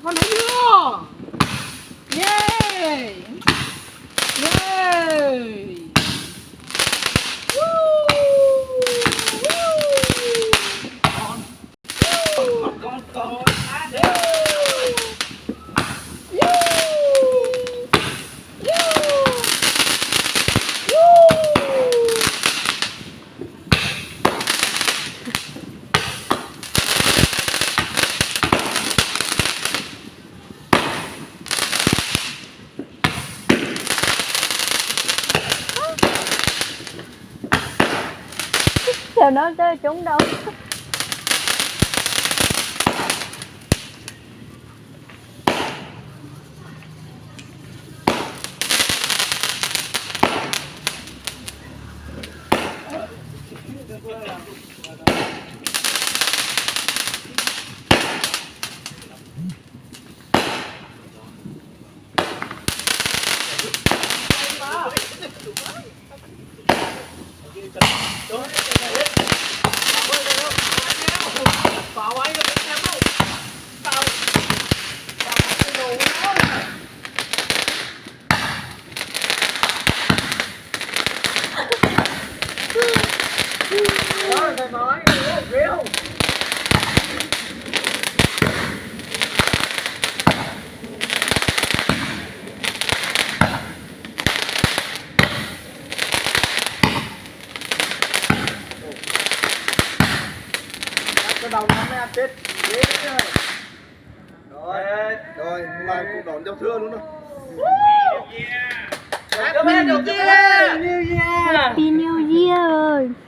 Ua no yog. Yay. Yay. Woo. Woo. Cov no coob dau. Cái đầu nó mới ăn Tết dễ đấy. Rồi, rồi, mai cũng đón giao thừa luôn rồi. Happy New Year. Happy New Year.